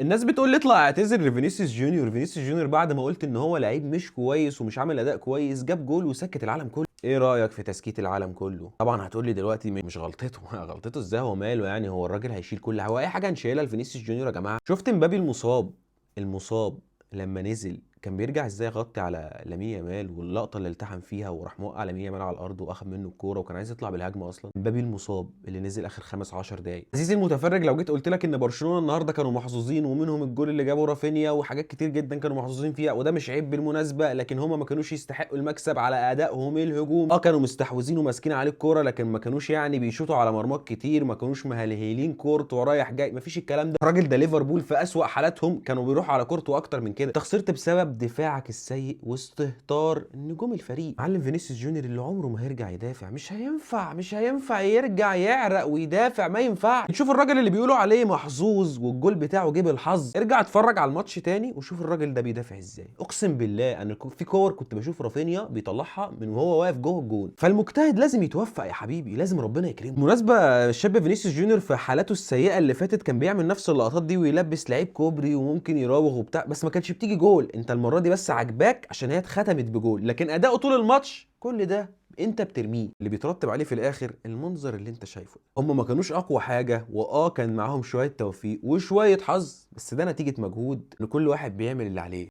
الناس بتقول لي اطلع اعتذر لفينيسيوس جونيور. فينيسيوس جونيور بعد ما قلت ان هو لعيب مش كويس ومش عامل اداء كويس، جاب جول وسكت العالم كله. ايه رايك في تسكيت العالم كله؟ طبعا هتقول لي دلوقتي مش غلطته. غلطته ازاي؟ هو ماله يعني؟ هو الراجل هيشيل كل هو اي حاجة هنشيلها لفينيسيوس جونيور يا جماعة؟ شفت مبابي المصاب، المصاب لما نزل كان بيرجع ازاي يغطي على لامين يامال، واللقطه اللي التحم فيها وراح موقع لامين يامال على الارض واخد منه الكورة وكان عايز يطلع بالهجمه اصلا. مبابي المصاب اللي نزل اخر 15 دقايق. عزيزي المتفرج، لو جيت قلت لك ان برشلونة النهارده كانوا محظوظين ومنهم الجول اللي جابه رافينيا وحاجات كتير جدا كانوا محظوظين فيها، وده مش عيب بالمناسبة، لكن هما ما كانوش يستحقوا المكسب على ادائهم الهجوم. كانوا مستحوذين وماسكين عليه الكورة، لكن ما كانوش يعني بيشوطوا على مرماك كتير، ما كانوش مهلهلين كورته ورايح جاي، ما فيش الكلام ده. الراجل ده ليفربول في اسوأ حالاتهم كانوا بيروحوا على كورته اكتر من كده. انت خسرت بسبب دفاعك السيء واستهتار نجوم الفريق. معلم فينيسيوس جونيور اللي عمره ما هيرجع يدافع، مش هينفع، مش هينفع يرجع يعرق ويدافع، ما ينفع. تشوف الراجل اللي بيقولوا عليه محظوظ والجول بتاعه جه بالحظ، ارجع اتفرج على الماتش تاني وشوف الراجل ده بيدافع ازاي. اقسم بالله انا في كور كنت بشوف رافينيا بيطلعها من وهو واقف جوه الجون. فالمجتهد لازم يتوفق يا حبيبي، لازم ربنا يكرمه. بالمناسبة الشاب فينيسيوس جونيور في حالاته السيئة اللي فاتت كان بيعمل نفس اللقطات دي ويلبس لعيب كوبري وممكن يراوغ وبتاع، بس ما كانش بتيجي جول. انت المرة دي بس عجباك عشان هي اتختمت بجول، لكن اداؤه طول الماتش كل ده انت بترميه. اللي بيترتب عليه في الاخر المنظر اللي انت شايفه. هم ما كانوش اقوى حاجة، كان معاهم شوية توفيق وشوية حظ، بس ده نتيجة مجهود ان كل واحد بيعمل اللي عليه.